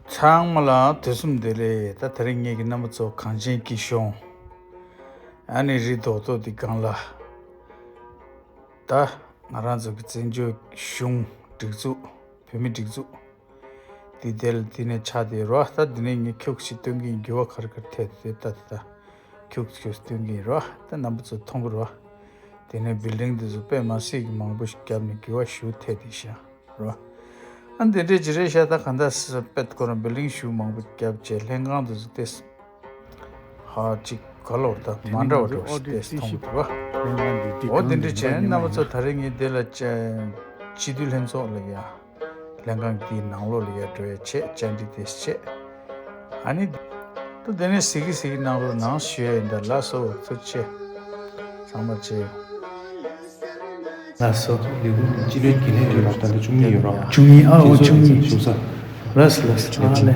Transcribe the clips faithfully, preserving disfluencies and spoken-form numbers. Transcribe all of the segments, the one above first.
ཚང་མ་ལ་དུས་གསུམ་བདེ་ལེགས། ད་དེ་རིང་ངེད་ཀྱི་རྣམ་པ་ཚོ་གངས་ཅན་སྐྱིད་གཤོངས། ཨ་ནི་རི་རྡོག་རྡོག་འདི་སྒང་ལ། ད་ང་རང་ཚོ་གི་བཙན་བྱོལ་གཞུང་སྒྲིག་འཛུགས། བོད་མི་སྒྲིག་འཛུགས། འདི་དེ་ལ་འདི་ནས་ཆགས་བསྡད་རོ། ད་འདི་ནས་ངས་ཁྱུག་ཅིག་སྟོན་གྱི་ཡིན། འགྱུར་བ་ག་རེ་ག་རེ་ཐེབས་ཏེ་ད་ད་ད། ཁྱུག་ཁྱུག་སྟོན་གྱི་ཡིན་རོ། ད་རྣམ་པ་ཚོ་མཐོང་གི་རོ། དེ་ནས་བིལ་ཌིང་འདི་ཚོ་དཔེ་མ་སྲིད་ཀྱི་མང་པོ་ཞིག་བརྒྱབ་ནས་འགྱུར་བ་ཞེ་པོ་ཐེབས་བསྡད་ཤག་རོ། ཨ་འདི་འདྲས་ཅིག་རེད་ཤག་ད་གང་ལྟར་དཔེ་ཁོ་རང་བིལ་ཌིང་ཞེ་པོ་མང་པོ་བརྒྱབ་བྱས་ལྷན་ཁང་འདི་ཚོ་ཏོག་ཙམ་ཧ་ཅིག་ག་ལོར་ད་མ་འདྲ་བ་འདྲ་བོ་ཞིག་ཏོག་ཙམ་མཐོང་གི་འདུག་ག། འོ་འདི་འདྲས་བྱས་རྣམ་པ་ཚོ་ད་རེས་ངས་འདི་ལ་སྤྱི་འཐུས་ལྷན་ཚོགས་ལ་ཡ། ལྷན་ཁང་འདིའི་ནང་ལོགས་ལ་ཡར་འགྲོ་ཡ་བྱས། བཅར་འདྲི་དེ་བྱས། ཨ་ནི། ད་དེ་ནས་གཟིགས་གི་གཟིགས་གི་གནང་རོགས་གནང་ཞུ་ཡ་ཡིན། ད་ལགས་སོ། ཐུགས་རྗེ་ཆེ། ཚང་མ་བྱས། ལགས་སོ། ལས་ཁུངས་སྤྱི་བློན་རྒྱུན་ལས་རེད་ལ། ད་ལྟ་བཅུ་གཉིས་ཡོད་རོགས། བཅུ་གཉིས། ཨ་འོ་བཅུ་གཉིས། བཞུགས་ས། ལགས་སོ་ལགས་སོ། ཨ་ལས།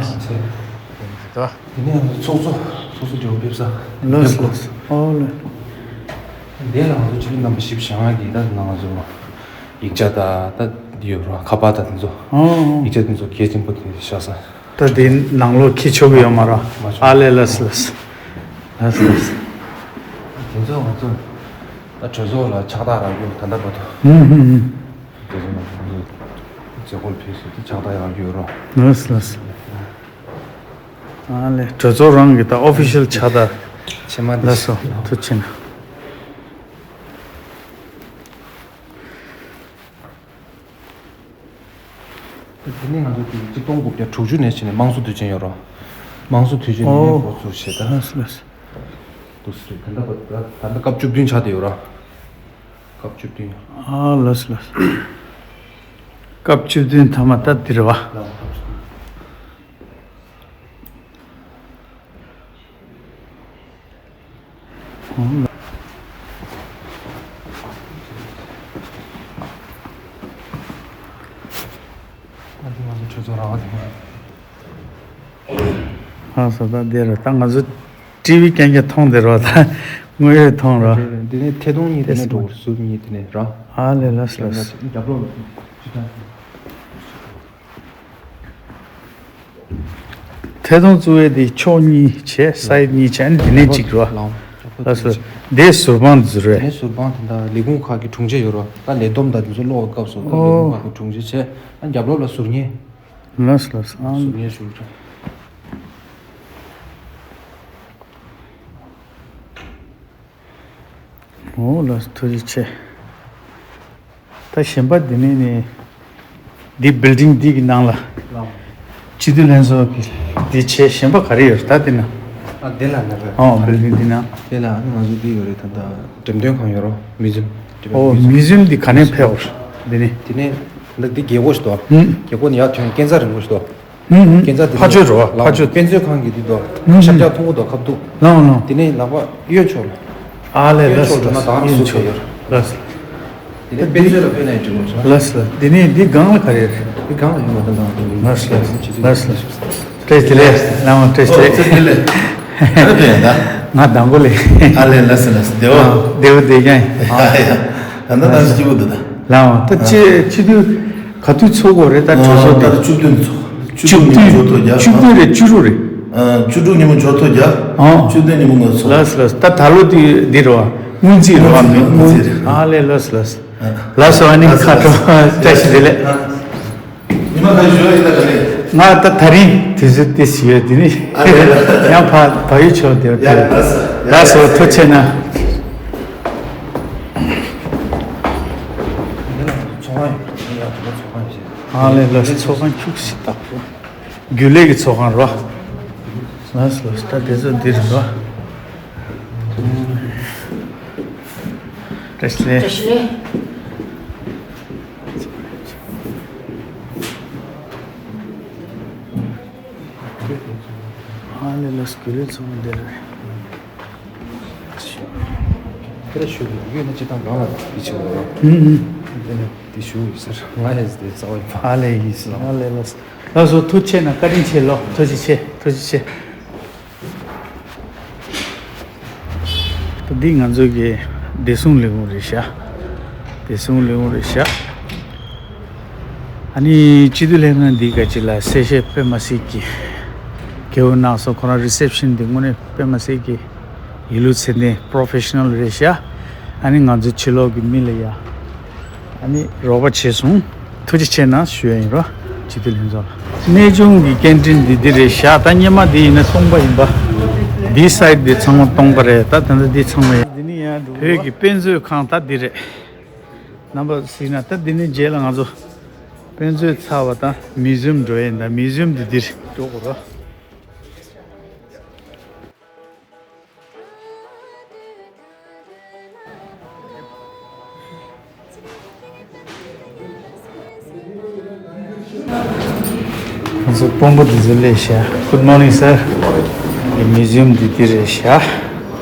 ད། དེ་ནས་ང་ཚོ་ཚོགས་གཙོ། ཚོགས་གཙོ་འབྲེལ་བ་ཕེབས་ས། ལགས་སོ་ལགས་སོ། ཨོ་ལེ། འདི་ལ་ང་ཚོ་སྤྱི་འཐུས་རྣམ་པ་བཞི་བཅུ་ཞེ་ལྔ་གིས་ད་ང་ཚོ་ཡིག་ཆ་དང་ད་འདི་ཡོད་ར། ཁ་པར་དང་དེ་ཚོ། ཨོ། ཡིག་ཆ་དེ་ཚོ་གལ་ཆེན་པོ་དེ་བཞག་ས། ད་དེ་ནང་ལོགས་འཁྱེར་ཆོག་གི་ཡོད་མ་ར། མ་ཆོག་ཨ་ལེ། ལགས་སོ་ལགས་སོ། ལགས་སོ་ལགས་སོ། དེ་ཚོ་ང་ཚོ་ད་གྲོས་ཚོགས་ལ་ཕྱག་རྟགས་རག་རྒྱུ། ད་ལྟ་བར་དུ། ཧུམ་ཧུམ་ཧུམ། དེ་ཚོ་ང་ཚོ་མཛད་སྒོར་ཕེབས་སོང་། དེ་ཕྱག་རྟགས་རག་རྒྱུ་ཡོད་ར། ལགས་སོ་ལགས་སོ། ཨ་ལེ། གྲོས་ཚོགས་རང་གི་ད་ཨོ་ཕི་ཤལ་ཕྱག་རྟགས། ཕྱི་མ་འདི། ལགས་སོ། ཐུགས་རྗེ་ཆེ་གནང་། དེ་ནས་ང་ཚོ་དེ་གཅིག་སྟོང་དགུ་བརྒྱ་དྲུག་ཅུ་ནས་བྱས་ནས་དམངས་གཙོ་དུས་ཆེན་ཡོད་རོ། དམངས་གཙོ་དུས་ཆེན་ནས་ཨོ། འགོ་ཚུགས་བྱས་ད། ལགས་སོ་ལགས་སོ། འདུག་སེ་ད་ལྟ་བ་ད་ད་ལྟ་སྐབས་བཅུ་བདུན་ཆགས་བསྡད་ཡོད་རོ། སྐབས་བཅུ་བདུན། ཨ་ལགས་སོ་ལགས་སོ། སྐབས་བཅུ་བདུན་ཐ་མ་ད་འདི་རེད་བ། ལགས་སོ། ཨ་ས་ད་འདི་རེད། ད་ང་ཚོ་ཊི་ཝི་རྐྱང་རྐྱང་མཐོང་བསྡད་རོགས། ད་དངོས་ཡོད་མཐོང་རོགས། འདི་ནས་ཐད་གཏོང་གཉིས། དེ་ནས་འགྲོ། ཟུར་གཉིས་དེ་ནས་ར། ཨ་ལེ། ལགས་སོ་ལགས་སོ། རྒྱབ་ལོགས་ལ་ཅི་ད། ཐད་གཏོང་བཙུགས་ཡས་དེ་ཕྱོགས་གཉིས་བྱས། སའིཌ་གཉིས་བྱས། ཨ་ནི་དེ་ནས་གཅིག་རོ། ལགས་སོ། དེ་ཟུར་དཔང་དེ་ཚོ་རེད། དེ་ནས་ཟུར་དཔང་དེ་འདྲ་ལས་ཁུངས་ཁག་གི་དྲུང་ཆེ་ཡོད་རོ། ད་ལས་བསྡོམས་དང་དེ་ཚོ་ཀློག་པའི་སྐབས་སུ་ད་ལས་ཁུངས་ཁག་གི་དྲུང་ཆེ་བྱས། ཨ་རྒྱབ་ལོགས་ལ་ཟུར་ཉན། ལགས་སོ་ལགས་སོ། ཨ། ཟུར་ཉན་ཟུར་ཆ། འོ་ལགས་སོ། ཐུགས་རྗེ་ཆེ། ད་གཞན་པ་འདི་ནས་ནི་འདི་བིལ་ཌིང་འདི་གི་ནང་ལ་སྤྱི་འཐུས་ལྷན་ཚོགས་ཀྱི་འདི་བྱས། གཞན་པ་ག་རེ་ཡོད་རེད་ད་འདི་ན། ཨ་འདི་ལ་ལ་རེད། ཨོ། བིལ་ཌིང་འདི་ན། དེ་ལ་ཨ་ནི་ང་ཚོ་འདི་ཡོད་རེད། ད་ལྟ་འགྲེམས་སྟོན་ཁང་ཡོད་རོ། མིའུ་ཛིམ། ཨོ། མིའུ་ཛིམ་འདི་ག་ནས་ཕེབས་པ་རེད་འདི་ནས། དེ་ནས་ད་འདི་རྒྱལ་སྒོ་ཞིག་འདུག་ཧུམ། རྒྱལ་སྒོ་ནས་ཡར་ཐོན་སྐས་འཛེག་རིང་པོ་ཞིག་འདུག་ཧུམ་ཧུམ། སྐས་འཛེག་དེ་ཕར་ཕྱོགས་རེད་བ། ལགས། ཕར་ཕྱོགས། དཔེ་མཛོད་ཁང་གི་འདི་འདུག་ཧུམ་ཧུམ། ཤར་རྒྱག་མཐོང་གི་འདུག་ཁ་ཐུག་ལགས་འོང་ལགས་འོང་། དེ་ནས་ལག་པ་གཡོན་ཕྱོགས་ལ། ཨ་ལས། གཡོན་ལགས་སོ་ཕྱོགས་འགྲོ་ན་ལགས་སོ། ད་ཨ་ནི་གཡོན་ཕྱོགས་ཟུར་ལ་ཡོད། ལགས་སོ། དེ་ནས་དཔེ་མཛོད་ལ་ཕེབས་ན་ཡང་འགྲིག་གོ་ལགས་སོ། དེ་ནས་འདི་སྒང་ལ་ག་རེ་རེད། འདི་སྒང་ལ་ཡོད་མ་རེད། ལགས་སོ་ལགས་སོ། ལགས་སོ། བཀྲ་ཤིས་བདེ་ལེགས། ལགས་འོང་། བཀྲ་ཤིས་བདེ་ལེགས། ཨོ། བཀྲ་ཤིས་བདེ་ལེགས། ག་རེ་ཕེབས་ཡིན་ད། ང་མདང་དགོང་ལ། ཨ་ལས། ལགས་སོ་ལགས་སོ། བདེ་བོ། ཨ། བདེ་བོ་བདེ་རྐྱང་ཡིན། ཨ་ཡ། ད་ལྟ་ང་ཚོ་སྐྱིད་པོ་འདུག་ད། ལགས་འོང་། ད་ཨ། སྤྱི་སྤྱི་འཐུས་ག་དུས་ཚོགས་དགོས་རེད་ད། གྲོས་ཚོགས་དེ། ཨ། ད་བཅུ་བདུན་ཚོགས། བཅུ་བདུན་ཉིན་མོ་འཇོག་ཐོ་རྒྱག་བཅུ་བདུན་རེད། བཅུ་དྲུག་རེད། ཨ། བཅུ་དྲུག་ཉིན་མོ་འཇོག་ཐོ་རྒྱག་ཨ། བཅུ་བདུན་ཉིན་མོ་ང་ཚོགས། ལགས་སོ་ལགས་སོ། ད་ད་ལོ་དེ་འདི་རེད་བ། སྔོན་རྩིས་རེད་བ། སྔོན་རྩིས། སྔོན་རྩིས་རེད། ཨ་ལས། ལགས་སོ་ལགས་སོ། ལགས་སོ། ཨ་ནི་ཨ་ཁ་ཁྲོ། བཀྲ་ཤིས་བདེ་ལེགས། ཨ། ཉི་མ་ག་ཞུ་ཡིན་ད་ག་ལེ། ང་ད་ད་རིང་དུས་ཚོད་ཏོག་ཙམ་ཡོད། དེ་ནི། ཨ་ལས། ཡང་ཕ་བ་ཡུལ་ཕྱོགས་དེར། ཡ། ལགས་སོ། ལགས་སོ། ཐུགས་རྗེ་ཆེ་གནང་། ཚོགས་ཁང་ཡོད། ཡ། ཚོགས་ཁང་ཡོད། ཨ་ལས། ལགས་སོ། ཚོགས་ཁང་ཁྱུག་ཞིག་བཏགས། རྒྱུན་ལས་ཀྱི་ཚོགས་ཁང་རོ། ལགས་སོ་ལགས་སོ། ད་དེ་ཚོ་འདི་རེད་རོ། བཀྲ་ཤིས་བདེ་ལེགས། བཀྲ་ཤིས་བདེ་ལེགས། ཨ་ལས། ལགས་སོ། རྒྱུན་ལས་ཚོགས་ཁང་འདི་རེད། ཁྱེད་རང་ཞུ་གི་ཡོད་ན་སྤྱིར་བཏང་སྒང་ལ་འདི་བྱེད་དགོས་རོ། ཨུ་ཨུ། དེ་ནས་འདི་ཞུ་ཡོད་ཟེར། ང་ཡང་འདི་རྩ་བ་ཡིན་པ། ཨ་ལས། ཡིན་ཟེར། ཨ་ལས། ལགས་སོ། ལགས་སོ། ཐུགས་རྗེ་ཆེ་གནང་། བཀའ་དྲིན་ཆེ་ལོ། ཐུགས་རྗེ་ཆེ། ཐུགས་རྗེ་ཆེ། ད་འདི་ང་ཚོ་གི་བདེ་སྲུང་ལས་ཁུངས་རེད་ཤག་བདེ་སྲུང་ལས་ཁུངས་རེད་ཤག་ཨ་ནི་སྤྱི་འཐུས་ལྷན་ཁང་འདི་ག་ཅིག་ལ་གསལ་བཤད་དཔེ་མ་སྲིད་ཀྱི་དགེ་བོ་གནང་སོང་། ཁོ་རང་རི་སེབ་ཤན་འདི་དངོས་གནས་དཔེ་མ་སྲིད་ཀྱི་ཡིད་ལུས་ཚད་ལྡན་པོ་རོ་ཕེ་ཤ་ནལ་རེད་ཤག་ཨ་ནི་ང་ཚོ་ཕྱི་ལོགས་ཀྱི་མི་ལ་ཡ་ཨ་ནི་རོགས་པ་བྱས་སོང་། ཐུགས་རྗེ་ཆེ་གནང་ཞུ་ཡ་ཡིན་རོ། སྤྱི་འཐུས་ལྷན་ཚོགས་ལ། གནས་ཆུང་གི་ཀན་ཊིན་འདི་འདི་རེད་ཤག་ད་སྔོན་མ་འདི་ཡིན་ན་སྟོང་པ་ཡིན་པ། འདི་སའིཌ་འདི་ཚང་མ་སྟོང་པ་རེད། ད་ད་ལྟ་འདི་ཚང་མ་ཡིན། འདི་ནི་ཡང་བོད་ཀྱི་དཔེ་མཛོད་ཁང་ད་འདི་རེད། རྣམ་པ་གཟིགས་ན་ད་འདི་ནི་རྗེས་ལ་ང་ཚོ་དཔེ་མཛོད་ཚར་བ་དང་མིའུ་ཛིམ་འགྲོ་ཡིན། ད་མིའུ་ཛིམ་འདི་འདིར་འགྲོ་དགོས་རོ། ང་ཚོ་དཔོན་པོ་འདི་ཚོ་སླེབས་ཤག Good morning, sir. འདི་མིའུ་ཛིམ་འདི་འདི་རེད་ཤག་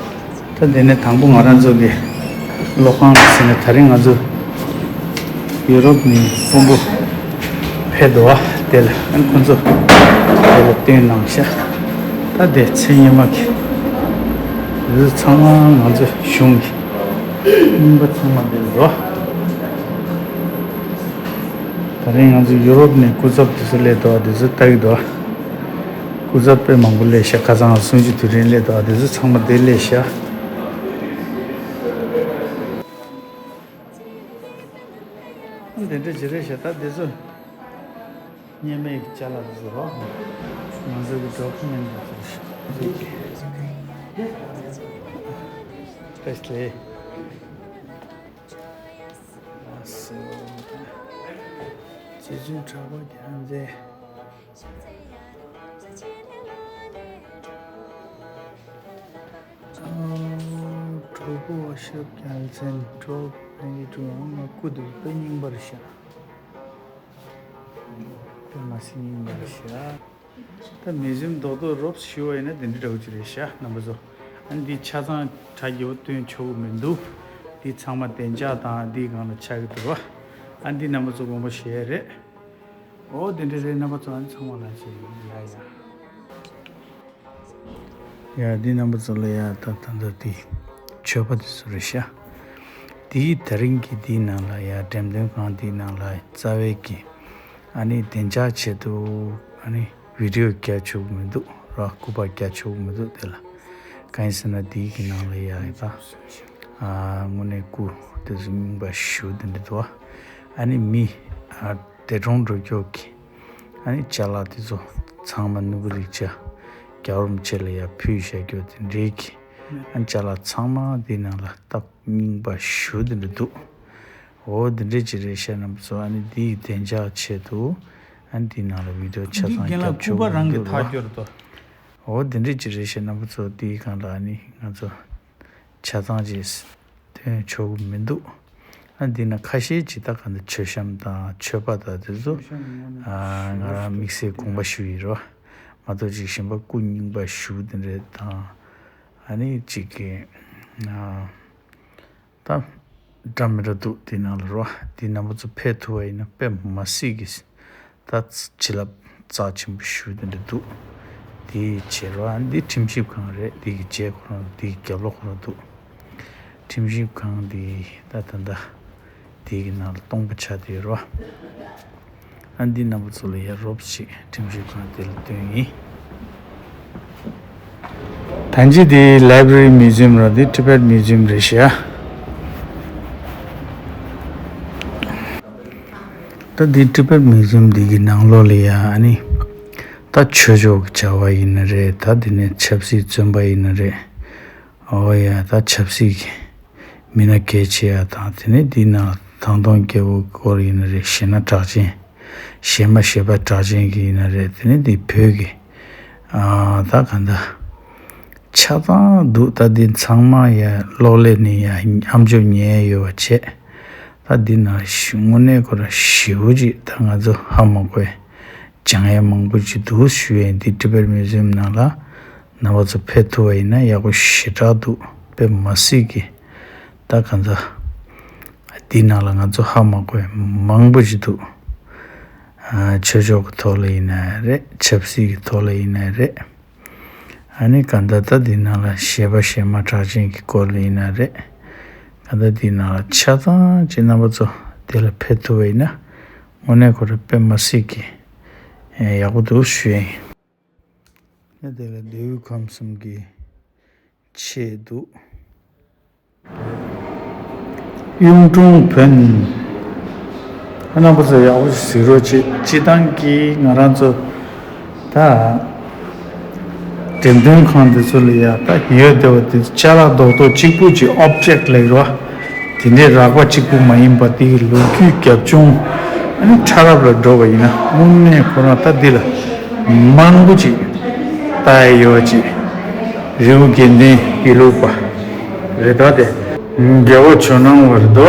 ད་འདི་ནས་དང་པོ་ང་རང་ཚོ་གི་ཀློག་ཁང་ལ་ཟེར་ནས། ད་རིང་ང་ཚོ་ཡུ་རོབ་ནས་དཔོན་པོ་ཕེབས་འདུག་བ། དེ་ལ་ཨ་ནི་ཁོ་ཚོ་དེ་ལ་བསྟན་གནང་ཤག་ད་དེ་ཚེ་སྔོན་མ་གི་འདི་ཚོ་ཚང་མ་ང་ཚོ་གཞུང་གི་རྙིང་པ་ཚང་མ་འདིར་འདུག་ད་རིང་ང་ཚོ་ཡུ་རོབ་ནས་སྐུ་ཚབ་དེ་ཚོ་སླེབས་འདུག་དེ་ཚོ་ལྟ་གི་འདུག་སྐུ་ཚབ་དཔེ་མང་པོ་སླེབས་ཤག་ཁ་སང་གསུམ་བཅུ་དུས་དྲན་སླེབས་འདུག་དེ་ཚོ་ཚང་མ་འདིར་སླེབས་ཤག་དེ་འདྲ་ཅིག་རེད་ཤག་ད་དེ་ཚོ་སྔོན་མའི་ཅ་ལག་དེ་ཚོ་རོ། ང་ཚོ་གི་ཌོ་ཀུ་མེན་ཊི་དེ་ཚོ་རེད་ཤག་བཀྲ་ཤིས་བདེ་ལེགས། ཨ་སོ། རྗེ་བཙུན་གྲགས་པ་རྒྱལ་མཚན། གྲོགས་པོ་ཞབས་རྒྱལ་མཚན། གྲོགས་ཕན་གྱི་གྲོགས་ང་སྐུ་དུས་དཔེ་རྙིང་པར་ཤག་དཔེ་མ་སྲིད་རྙིང་པར་ཤག་ད་མིའུ་ཛིམ་རྡོག་རྡོག་རོབ་ཞུ་བ་ཡིན་ན་དེ་འདྲ་འདྲ་བོ་ཅིག་རེད་ཤག་རྣམ་པ་ཚོ། ཨ་ནི་འདི་ཆ་ཚང་གྲ་རྒྱས་པོ་སྟོན་ཆོག་གི་མི་འདུག་འདི་ཚང་མ་བདེ་འཇགས་དང་འདིའི་སྒང་ལ་ཆགས་ཀྱི་འདུག་བ། ཨ་ནི་འདི་རྣམ་པ་ཚོ་དགོངས་པ་བཞེས་ཡ་རེད། འོ་དེ་འདྲ་རེད། རྣམ་པ་ཚོ་ཨ་ནི་ཚང་མ་ལ་ཅིག་ཡ་ཡ། ཡ་འདི་རྣམ་པ་ཚོ་ལ་ཡ་ད་ད་ལྟ་འདི་མཆོད་པ་འདི་ཚོ་རེད་ཤག་འདི་དེ་རིང་གི་འདིའི་ནང་ལ་ཡ་འགྲེམས་སྟོན་ཁང་འདིའི་ནང་ལ་རྩ་བའི་གི་ཨ་ནི་བདེ་འཇགས་ཆེད་དུ་ཨ་ནི་བི་ཌི་ཡོ་རྒྱག་ཆོག་གི་མི་འདུག་ར། སྐུ་པར་རྒྱག་ཆོག་གི་མི་འདུག་དེ་ལ་གང་ཡིན་ཟེར་ན་འདིའི་གི་ནང་ལ་ཡ་ཡ་ད་ཨ་དངོས་གནས་སྐུ་དེ་ཚོ་རྙིང་པ་ཞེ་པོ་དེ་འདྲ་འདུག་ཨ་ནི་མི་ཨ་འདས་གྲོངས་འགྲོ་རྒྱུ་གི་ཨ་ནི་ཅ་ལག་དེ་ཚོ་ཚང་མ་སྣུམ་པོ་རིགས་ཆ་རྒྱལ་བ་རིན་པོ་ཆེ་ལ་ཡ་ཕུལ་བཞག་རྒྱུ་དེ་འདྲའི་གི་ཨ་ནི་ཅ་ལག་ཚང་མ་འདི་ནང་ལ་སྟབས་རྙིང་པ་ཞེ་པོ་དེ་འདྲ་འདུག་འོ་འདི་འདྲའི་ཅིག་རེད་ཤག་རྣམ་པ་ཚོ། ཨ་ནི་འདིའི་བདེ་འཇགས་ཆེད་དུ་ཨ་ནི་འདིའི་ནང་ལ་བི་ཌི་ཡོ་ཆ་ཚང་རྒྱབ་ཆོག་གི་མི་འདུག་ར། འོ་འདི་འདྲའི་ཅིག་རེད་ཤག་རྣམ་པ་ཚོ། འདིའི་སྒང་ལ་ཨ་ནི་ང་ཚོ་ཆ་ཚང་ཅིག་སྟོན་ཆོག་གི་མི་འདུག་ཨ་འདི་ན་ཁ་ཤས་ཅིག་ད་ག་འདི་མཆོད་བཤམས་དང་མཆོད་པ་དང་དེ་ཚོ་ཨ་ང་རང་དམིགས་བསལ་དགོངས་པ་ཞུ་ཡི་རོ། མ་གཏོགས་ཅིག་གཞན་པ་སྐུ་རྙིང་པ་ཞེ་པོ་དེ་འདྲ་དང་ཨ་ནི་ཅིག་གི་ཨ་ད་འདྲ་མི་འདྲ་འདུག་འདི་ནང་ལ་རོ། འདི་རྣམ་པ་ཚོ་ཕེབས་ཐུབ་པ་ཡིན་ན་དཔེ་མ་སྲིད་ཀྱི་ད་བྱིན་རླབས་རྩ་ཆེན་པོ་ཞེ་པོ་དེ་འདྲ་འདུག་འདི་བྱས་རོ། ཨ་འདི་ཁྲིམས་ཞིབ་ཁང་རེད། འདི་གི་རྗེས་ཁོ་རང་འདི་གི་རྒྱབ་ལོགས་ཁོ་རང་འདུག་ཁྲིམས་ཞིབ་ཁང་འདི་ད་ད་ལྟ་འདི་གི་ནང་ལ་སྟོང་པ་ཆགས་བསྡད་ཡོད་རོ། ཨ་འདི་རྣམ་པ་ཚོ་ལ་ཡ་རོབ་ཅིག་ཁྲིམས་ཞིབ་ཁང་དེ་ལ་སྟོན་ཡིན། ད་ཅི་དེ་Library Museum ར། དེ་Tibet Museum རེད་ཤག་ད་དེ་Tibet Museum འདི་གི་ནང་ལོགས་ལ་ཡ་ཨ་ནི་ད་ཆོས་ཕྱོགས་ཀྱི་བྱ་བ་ཡིན་ན་རེད། ད་དེ་ནས་ཆབ་སྲིད་བཙོན་པ་ཡིན་ན་རེད། ཨོ་ཡ་ད་ཆབ་སྲིད་ཀྱི་མི་སྣ་གལ་ཆེ་ཡ་དང་། དེ་ནས་འདི་ན་ཐང་སྟོང་རྒྱལ་པོའི་སྐོར་ཡིན་ན་རེད། གཞས་སྣ་གྲགས་ཅན། གཞས་མ་གཞས་པ་གྲགས་ཅན་གྱི་ཡིན་ན་རེད། དེ་ནས་འདི་བོད་ཀྱི་ཨ་ད་ག་འདྲ་ཆ་ཚང་འདུག་ད་འདི་ཚང་མ་ཡ་གློག་ཀླད་ནས་ཡ་ཨམ་ཅོག་ཉན་ཡ་ཡོད་པ་བྱས། ད་འདི་ན་དངོས་གནས་ཁོ་ར་ཞེ་པོ་ཅིག་ད་ང་ཚོ་ཧ་མ་གོ་བའི་སྦྱང་ཡ་མང་པོ་ཅིག་འདུག་ཞུ་ཡ་ཡིན། འདི་Tibet Museum ནང་ལ་རྣམ་པ་ཚོ་ཕེབས་ཐུབ་པ་ཡིན་ན་ཡག་པོ་ཞེ་དྲག་འདུག་དཔེ་མ་སྲིད་ཀྱི་ད་ག་འདྲ་འདི་ནང་ལ་ང་ཚོ་ཧ་མ་གོ་བའི་མང་པོ་ཅིག་འདུག་ཨ་ཆོས་ཕྱོགས་ཀྱི་ཐོག་ལ་ཡིན་ན་རེད། ཆབ་སྲིད་ཀྱི་ཐོག་ལ་ཡིན་ན་རེད། ཨ་ནི་ག་འདྲ་ད་འདི་ནང་ལ་གཞས་པ་གཞས་མ་གྲགས་ཅན་གྱི་སྐོར་ལ་ཡིན་ན་རེད། ག་འདྲ་འདི་ནང་ལ་ཆ་ཚང་ཅིག་རྣམ་པ་ཚོ་དེ་ལ་ཕེབས་ཐུབ་པ་ཡིན་ན་ དངོས་གནས་ཁོ་རང་དཔེ་མ་སྲིད་ཀྱི་ཡག་པོ་འདུག་ཞུ་ཡ་ཡིན། ཨ་དེ་ལ་ལེའུ་ཁམས་གསུམ་གྱི་ཆེད་དུ། གཡུང་དྲུང་བོན། ཨ་རྣམ་པ་ཚོ་ཡག་པོ་ཞིག་གཟིགས་རོགས་བྱེད། སྤྱིར་བཏང་གི་ང་རང་ཚོ་ད་འགྲེམས་སྟོན་ཁང་དེ་ཚོ་ལ་ཡ་ད་ཡོད་བསྡད་པ་དེ་ཅ་ལག་རྡོག་རྡོག་གཅིག་པུ་གཅིག་ཨོབ་ཇེག་ལེགས་རོ། དེ་འདྲའི་རགས་པ་གཅིག་པུ་མ་ཡིན་པ་དེ་གི་ལོ་རྒྱུས་རྒྱབ་ལྗོངས་ཨ་ནི་ཕྲ་རབ་ལ་འགྲོ་བ་ཡིན་ན་དངོས་གནས་ཁོ་རང་ད་འདི་ལ་མང་པོ་ཅིག་ལྟ་ཡ་ཡོད་ཅིག་རི་བོ་དགེ་ལྡན་དགེ་ལུགས་པ་རེད་ད་དེ། རྒྱལ་བ་ཇོ་ནང་བ་རེད་དོ།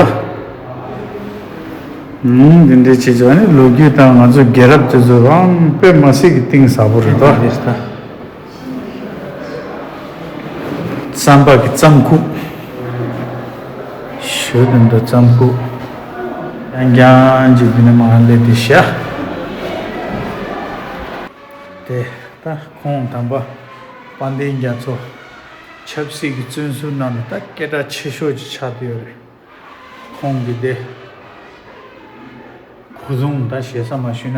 ཨུམ། འདི་འདྲའི་བྱེད་ཆོག་ནི་ལོ་རྒྱུས་དང་ང་ཚོ་རྒྱལ་རབས་དེ་ཚོ་རང་དཔེ་མ་སྲིད་ཀྱི་གཏིང་ཟབ་པོ་རེད་དོ། འདི་རེད་ད། རྩམ་པ་གི་རྩམ་ཁུག་ཞོ་དང་འདྲ་རྩམ་ཁུག་རྐྱང་རྐྱང་ཅིག་འདི་ནས་མར་སླེབས་ཏེ་བཞག་དེ་ད་ཁོང་དམ་པ་དཔལ་ལྡན་རྒྱ་མཚོ་ཆབ་སྲིད་ཀྱི་བཙོན་ཟུར་ནང་ལ་ད་སྐད་གྲགས་ཆེ་ཤོས་ཅིག་ཆགས་བསྡད་ཡོད་རེད། ཁོང་གི་དེ་གོ་རྫོང་ད་ཞེ་ས་མ་ཞུས་ན།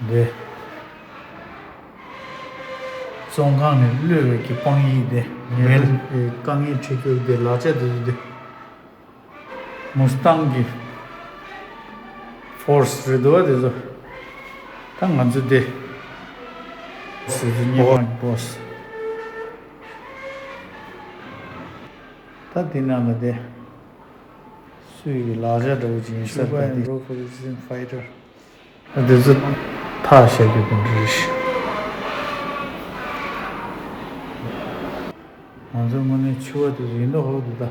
འདི། བཙོན་ཁང་ནས་གློད་པའི་གི་དཔང་ཡིག་དེ། ངལ་དཀའ་ངལ་འཕྲད་རྒྱུ་དེ་ལག་ཆ་དེ་ཚོ་དེ། མུ་སི་ཏང་གི་ཕོར་སི་རེད་འདུག་བ་དེ་ཚོ། ད་ང་ཚོ་དེ། སི་ཛི་ཉི་མ་གི་བྷོ་སི། ད་དེ་ནང་ལ་དེ། སུའི་གི་ལག་ཆ་འདྲ་བོ་ཅིག་ཡིན་ས་རེད་ད་དེ། འདི་ཚོ་ཐག་བཤད་རྒྱུ་དེ་འདྲ་རེད་ཤག་ང་ཚོ་དངོས་གནས་ཕྱུ་པ་དེ་ཡིན་མདོག་ཧོ་འདུག་ད།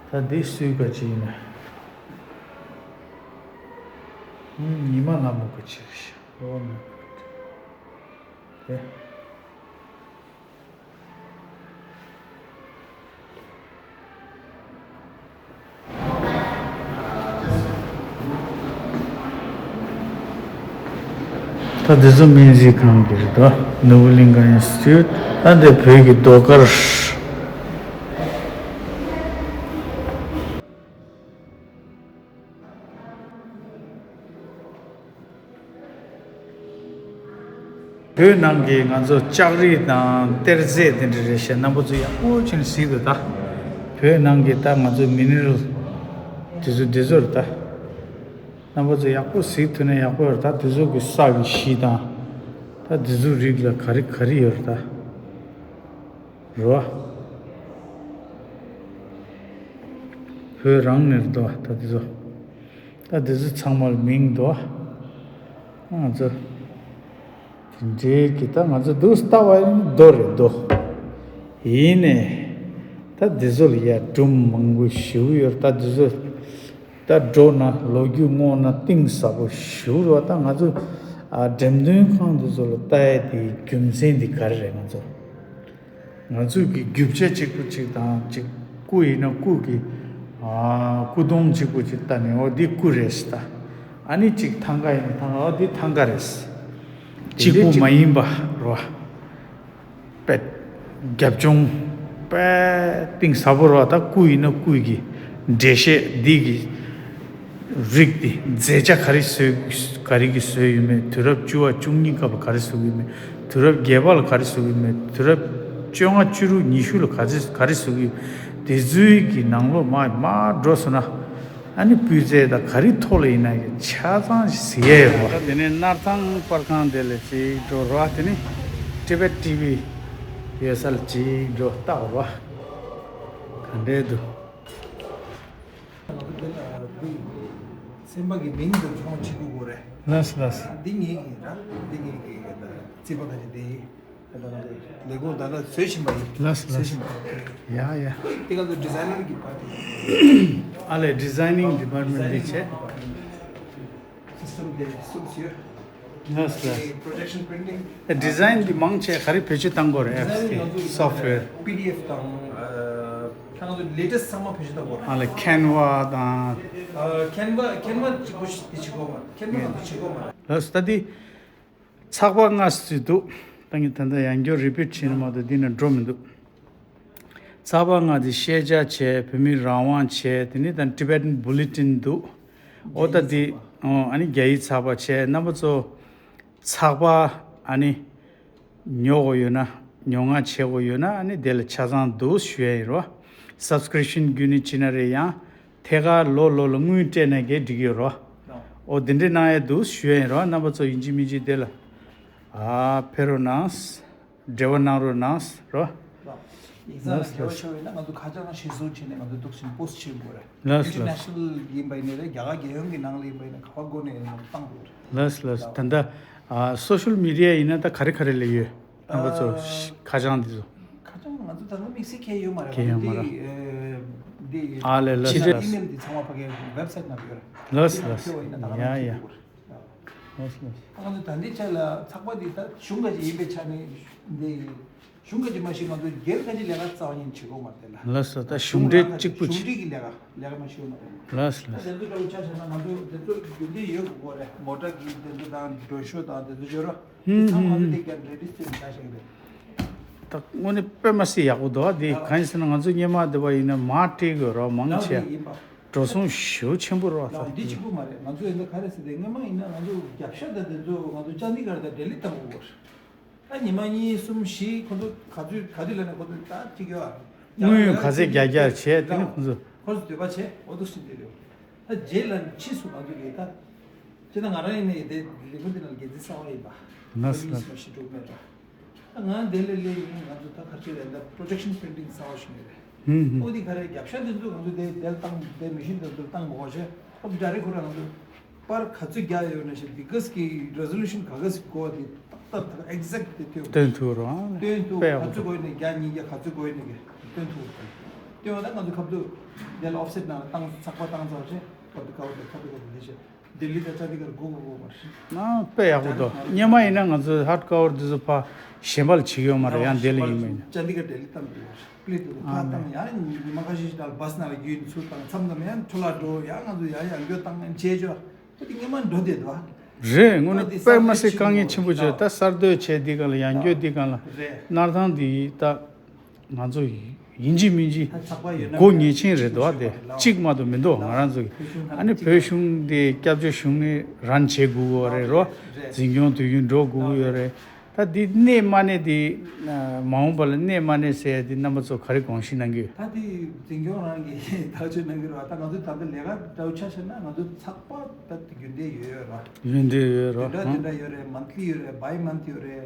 ད་འདི་སུའི་ག་ཅིག་ཡིན་ན། ཉི་མ་ལྷ་མོ་ག་ཅིག་རེད་ཤག་འོ་ན། དེ། ད་འདི་ཚོ་སྨན་རྩིས་ཁང་གི་རེད་དོ། ནོར་བུ་གླིང་ག་ཨིན་སི་ཊི་ཊུཊ། ད་འདི་བོད་ཀྱི་ཟློས་གར། བོད་ནང་གི་ང་ཚོ་ལྕགས་རིགས་དང་གཏེར་རྫས་དེ་འདྲ་རེད་ཤག་རྣམ་པ་ཚོ་ཡག་པོ་བྱས་ནས་གཟིགས་དང་། ད་བོད་ནང་གི་ད་ང་ཚོ་མི་ནི་རལ་དེ་ཚོ་འདི་ཚོ་རེད་ད། རྣམ་པ་ཚོ་ཡག་པོ་གཟིགས་ཐུབ་ན་ཡག་པོ་རེད་ད། དེ་ཚོ་གི་ས་གི་གཞི་དང་། ད་དེ་ཚོ་རིགས་ལ་ག་རེ་ག་རེ་ཡོད་རེད་ད། རེད་བ། བོད་རང་ནས་རེད་དོ་ད་དེ་ཚོ། ད་དེ་ཚོ་ཚང་མ་ལ་མིང་འདུག་བ། ང་ཚོ་དེ་འདྲའི་གི་ད་ང་ཚོ་འདུག་ལྟ་བ་ཡིན་རྡོ་རེད་རྡོ། ཡིན་ནས་ད་དེ་ཚོ་ལ་ཡ་སྒྲུང་མང་པོ་ཞེ་པོ་ཡོད་རེད་ད། དེ་ཚོ་ད་འགྲོ་ན་ལོ་རྒྱུས་སྔོག་ན་གཏིང་ཟབ་པོ་ཞེ་པོ་རེད་བ། ད་ང་ཚོ་ཨ་འགྲེམས་སྟོན་ཁང་དེ་ཚོ་ལ་ལྟ་ཡ་དེའི་རྒྱུ་མཚན་དེ་ག་རེ་རེད་ང་ཚོ། ང་ཚོས་ཀྱི་རྒྱུ་ཆ་གཅིག་པུ་གཅིག་དང་གཅིག་སྐུ་ཡིན་ན་སྐུ་གི་ཨ་སྐུ་གདུང་གཅིག་པུ་གཅིག་ལྟ་ནས་འོ་འདི་སྐུ་རེད་ཟེར་ད། ཨ་ནི་གཅིག་ཐང་ག་ཡིན་ན་ཐང་ག་འོ་འདི་ཐང་ག་རེད་ཟེར། གཅིག་པུ་མ་ཡིན་པ་རོ། དཔེ་རྒྱབ་ལྗོངས་དཔེ་གཏིང་ཟབ་པོ་རོ། ད་སྐུ་ཡིན་ན་སྐུ་གི་འགྲེལ་བཤད་འདི་གི་རིགས་དེ་མཛད་བྱ་ག་རེ་བཟོས། ག་རེ་གི་བཟོས་ཡོད་མེད། དུས་རབས་བཅུ་བ་བཅུ་གཉིས་སྐབས་ག་རེ་བཟོ་གི་ཡོད་མེད། དུས་རབས་བརྒྱད་པ་ལ་ག་རེ་བཟོ་གི་ཡོད་མེད། དུས་རབས་བཅོ་ལྔ་བཅུ་དྲུག་ཉི་ཤུ་ལ་ག་རེ་ག་རེ་བཟོ་གི་ཡོད། དེ་ཚོའི་གི་ནང་ལོགས་མར་མར་འགྲོ་སོང་ན་ཨ་ནི་སྤུས་ཚད་དང་ག་རེ་ཐོག་ལ་ཡིན་ན་གི་ཆ་ཚང་ཞིག་གཟིགས་ཡས་ཡོད་རེད་བ། དེ་ནས་སྣར་ཐང་པར་ཁང་དེ་ལ་ཅིག་འགྲོ་རོགས། དེ་ནས་ཊི་བེཊ་ཊི་ཝི་ཡོད་ས་ལ་ཅིག་འགྲོ་ལྟ་བ་རོགས། ག་འདྲས་འདུག་སེམས་པ་གི་མིང་དུ་ཁྱོང་བྱེད་དགོས་རེད། ལགས་སོ་ལགས་སོ། འདི་ངེད་ཀྱི་རང་འདི་ངེད་ཀྱི་རྩིས་པ་ག་རེ་འདི་ལས་ཁུངས་ད་ལྟ་བཟོས་བཞིན་པ་ཡིན། ལགས་སོ་ལགས་སོ། བཟོས་བཞིན་པ་ཡིན། ཡ་ཡ། དེ་ག་ཚོད་ཌི་ཛའི་ནར་གྱི་པར་ཊི། ཨ་ལས་ཌི་ཛའི་ནིང་ཌི་པར་ཊི་མེན་ཊི་འདི་བྱས། སིས་ཊམ་དེ་སུབ་ཡོད། ལགས་སོ་ལགས་སོ། པྲོ་ཇེག་ཤན་པི་རིན་ཊིང་། ཌི་ཛའིན་འདི་མང་ཆེ་ག་རེ་བེད་སྤྱོད་བཏང་དགོས་རེད། ཨེབ་སི་དེ་སོབ་ཝེར། པི་ཌི་ཨེཕ་དང་ཨ་ད་ང་ཚོ་ལེ་ཊེ་སི་ཚང་མ་བེད་སྤྱོད་བཏང་དགོས་རེད། ཨ་ལ་ཁེན་ཝ་དང་། ཨ་ཁེན་ཝ་ཁེན་ཝ་གཅིག་པོ་ཞིག་དེ་བྱེད་དགོས་མ་རེད། ཁེན་ཝ་ནང་དུ་བྱེད་དགོས་མ་རེད། ལགས་སོ། ད་འདི་ཚགས་པར་ལྔ་ཙམ་འདུག་ད་ངས་ད་ལྟ་ཡང་བསྐྱར་རི་པིཊ་བྱས་ན་མ་གཏོགས་འདི་ནས་འགྲོ་མི་འདུག་ཚགས་པར་ལྔ་དེ་ཤེས་བྱ་བྱས། བོད་མི་རང་དབང་བྱས། དེ་ནས་ད་Tibetan Bulletin་འདུག་ཨོ་ད་དེ་ཨོ་ཨ་ནི་རྒྱ་ཡིག་ཚགས་པར་བྱས། རྣམ་པ་ཚོ་ཚགས་པར་ཨ་ནི་ཉོ་དགོས་ཡོད་ན། ཉོ་ང་བྱེད་དགོས་ཡོད་ན་ཨ་ནི་དེ་ལ་ཆ་ཚང་འདུག་ཞུ་ཡ་ཡིན་རོ། Subscription་བརྒྱུད་ནས་བྱེད་ན་རེད། ཡང་ཐད་ཀར་ལོ་ལོ་ལ་དངུལ་སྤྲད་ན་གས་འགྲིག་ཡོད་རོ། ཨོ་དེ་འདྲས་གནང་ཡ་འདུག་ཞུ་ཡ་ཡིན་རོ། རྣམ་པ་ཚོ་ཡིན་གཅིག་མིན་གཅིག་དེ་ལ་ཨ་ཕེབས་རོགས་གནང་། འབྲེལ་བ་གནང་རོགས་གནང་རོ། ཡིག་ཚང་ལགས་ལ་འབྲེལ་བ་ཤོར་བ་ཡིན་ན་ང་ཚོ་ཁ་བྱང་ཞིག་བཟོ་བྱས་ནས་ང་ཚོ་འདུག་སེ་པོ་སི་ཊི་བྱེད་དགོས་རེད། ལགས་སོ། ལགས་སོ། International་ཡིན་པ་ཡིན་ནའི་རེད། རྒྱ་གར་རྒྱལ་ཡོངས་ཀྱི་ནང་ལ་ཡིན་པ་ཡིན་ན་ག་པར་སྒོ་ནས་ཡིན་ནའང་བཏང་དགོས་རེད། ལགས་སོ། ལགས་སོ། ད་ལྟ་ཨ་social media་ཡིན་ན་ད་ག་རེ་ག་རེ་ལ་ཡོད། རྣམ་པ་ཚོ་ཨ་ཁ་བྱང་འདི་ཚོ། ཁ་བྱང་ང་ཚོ་ད་ལྟ་དམིགས་བསལ་གང་ཡང་ཡོད་མ་རེད། གང་ཡང་ཡོད་མ་རེད། འདི་ཨ་ལས་ལགས་ཕྱི་དྲོ་ལགས། ཨི་མེལ་འདི་ཚང་མ་ཕ་གིའི་ཝེབ་སའིཊ་ནང་ཡོད་རེད། ལགས་སོ། ལགས་སོ། ཡ་ཡ། ལགས་སོ། ལགས་སོ། ང་ཚོ་ད་ལྟའི་ཆ་ལ་ཚགས་པར་འདི་ད་གཞུང་ཁ་ཅིག་ཡིན་པའི་ཆ་ནས་འདི་གཞུང་ཁ་ཅིག་མ་གཞི་ང་ཚོ་སྒེར་ཁ་ཅིག་ལས་ཀ་རྩ་བ་ཉིད་བྱེད་དགོས་མ་རེད་ལ། ལགས་སོ། ད་གཞུང་འབྲེལ་གཅིག་པུ་གཞུང་བྱེད། འབྲེལ་གྱི་ལས་ཀ་ལས་ཀ་མ་ཞུ་མ་རེད། ལགས་སོ། ད་ལགས་སོ། དེ་ཚོ་འདྲ་བོ་ཆ་བཞག་ན་ང་ཚོ་དེ་ཚོ་རྒྱུན་ལྡན་ཡོད་དགོས་རེད། མོ་ཊ་གི་དེ་ཚོ་དང་འགྲོ་ཤོག་དང་དེ་ཚོ་བརྗོད་རོགས། དེ་ཚང་མ་ང་ཚོ་དེ་ག་རེ་ཌི་སི་ཊི་བྱ་བཞག་གི་རེད། ད་དངོས་གནས་དཔེ་མ་སྲིད་ཡག་པོ་འདུག་ཨ། དེ་གང་ཡིན་ཟེར་ན་ང་ཚོ་སྔོན་མ་དེ་བ་ཡིན་ན་མར་སྤྲད་དགོས་རོགས་མང་ཆེ། ཡིན་པ། འགྲོ་སོང་ཞེ་པོ་ཆེན་པོ་རོགས་ད། འདི་གཅིག་པུ་མ་རེད། ང་ཚོ་ཡིན་ན་ག་རེ་ཟེར་ཏེ་སྔོན་མ་ཡིན་ན་ང་ཚོ་རྒྱབ་ཤ་དང་དེ་ཚོ་ང་ཚོ་ཅན་དི་གར་དང་ལྡི་ལི་བཏང་དགོས་རེད། ད་ཉི་མ་གཉིས་གསུམ་བཞི་ཁོ་ཚོ་ག་ཚོད་ག་དུས་ལ་ནས་ཁོ་ཚོ་ད་གཅིག་ཡོད་ཨ། དངུལ་ག་ཚད་རྒྱག་རྒྱག་བྱས་དེ་ནི་ཁོ་ཚོ། ཁོ་ཚོ་འདོད་པ་བྱས་འོ་འདུག་སེ་བྱས་ཏེ་རེད། ད་རྗེས་ལ་ཕྱིས་སུ་ང་ཚོ་གིས་ད། ཅེ་ན་ང་རང་ཡིན་ནའི་དེ་ལས་ཁུངས་འདི་ནང་འགན་འཛིན་གསར་པ་ཡིན་པ། ལགས་སོ། ལགས་སོ། ཞིག་འགྲོ་མེད་ད། ང་དེ་ལས་ལས་ཡིན་ང་ཚོ་ད་ག་ཚོད་རེད་ད་པྲོ་ཇེག་ཤན་པི་རིན་ཊིང་གསར་པ་ཞིག་ཡོད་རེད། ཧུམ་ཧུམ། ཨོ་དེ་ག་རེ་རྒྱབ་ཤ་དེ་ཚོ་ང་ཚོ་དེ་དེ་ལ་བཏང་དེ་མེ་ཤིན་དེ་ཚོ་བཏང་མ་དགོས་ཤེ་ཨོ་ཌ་རེག་ཁོ་རང་ང་ཚོ་པར་ག་ཚོད་རྒྱག་ཡོད་ན་ཤེ་དེ་གས་ཀྱི་རེ་ཟོ་ལུ་ཤན་ག་གས་དགོས་དེ་ཏག་ཏག་ཏག་ཨེག་ཟེག་དེ་སྟོན་སྟོན་ཐུབ་རོགས་སྟོན་ཐུབ། དཔེ་ཡག་པོ་ག་ཚོད་འདུག་དགོས་ནས་བརྒྱ་ཉིས་བརྒྱ་ག་ཚོད་དགོས་ནས་སྟོན་ཐུབ། སྟོན་བ་ད་ང་ཚོ་ཁབ་ཏུ་དེ་ལ་ཨོཕ་སེཊ་ནང་ལ་བཏང་ཚགས་པར་བཏང་ཚར་ཤེ་ཁབ་ཏུ་ཁབ་ཏུ་ཁབ་ཏུ་ཁབ་ཏུ་དེ་ཤེ། ལྡི་ལི་དང་ཅན་དི་གར་སྒུག་དགོས་པ་རེད། ཨ་དཔེ་ཡག་པོ་འདུག་སྔོན་མ་ཡིན་ན་ང་ཚོས་ཧར་ཌི་ཀ་བར་འདི་ཚོ་ཕ་གཞན་པ་ལ་བྱེད་ཀྱི་ཡོད་མ་རེད། ཡང་འདི་ལ་ཡིན་མིན། ཅན་དི་གར་ལྡི་ལི་བཏང་དགོས་པ་རེད། པི་ལི་ཏུ་ཕ་བཏང་ཡང་ཉི་མ་ཁ་ཤས་ཤིག་ད་བྷ་སི་ནང་ལ་རྒྱུན་ཚུར་བཏང་མཚམས་མཚམས་ཡང་འཕྲོ་བརླག་འགྲོ་ཡང་ང་ཚོ་ཡང་ཡང་སྐྱོ་བཏང་ཡང་བྱས་ཆོག་ཁོ་དེ་སྔོན་མ་འགྲོ་བསྡད་འདུག་ཨ། རེད། དངོས་གནས་དཔེ་མ་སྲིད་དཀའ་ངལ་ཆེན་པོ་བྱས་ད་གསར་གཏོད་བྱས་འདི་ག་ལ་ཡང་སྐྱོ་འདི་ག་ལ་རེད། སྣར་ཐང་འདི་ད། ང་ཚོ་ཡིན་གཅིག་མིན་གཅིག་ད་ཚགས་པར་ཡོད་ན་སྒོ་ངེས་ཅན་རེད་འདུག་བ། དེ་གཅིག་མ་གཏོགས་མི་འདུག་ང་རང་ཚོ་གི་ཨ་ནི་བོད་གཞུང་དེ་སྐྱབས་བཅོལ་གཞུང་ནས་རན་བྱེད་དགོས་ཀྱི་ཡོད་རེད་རོ། འཛིན་སྐྱོང་དུས་རྒྱུན་འགྲོ་དགོས་ཀྱི་ཡོད་རེད། ད་འདི་གནས་མ་གནས་དེ་མ་འོངས་པ་ལ་གནས་མ་གནས་ཟེར་ཡ་དེ་རྣམ་པ་ཚོ་ག་རེ་དགོངས་བཞེས་གནང་གི་ཡོད། ད་དེ་འཛིན་སྐྱོང་རང་གིས་ཐག་གཅོད་གནང་གི་རེད་བ། ད་ང་ཚོ་ད་ལྟ་ལས་ཀ་འདྲ་བོ་ཆ་བཞག་ན་ང་ཚོ་ཚགས་པར་ད་རྒྱུན་ལྡན་ཡོད་ཡོད་རེད་བ། རྒྱུན་ལྡན་ཡོད་རེད་བ། བདུན་ཕྲག་བདུན་ཕྲག་ཡོད་རེད། མན་ཐི་ལི་ཡོད་རེད། བྷའི་མན་ཐི་ཡོད་རེད།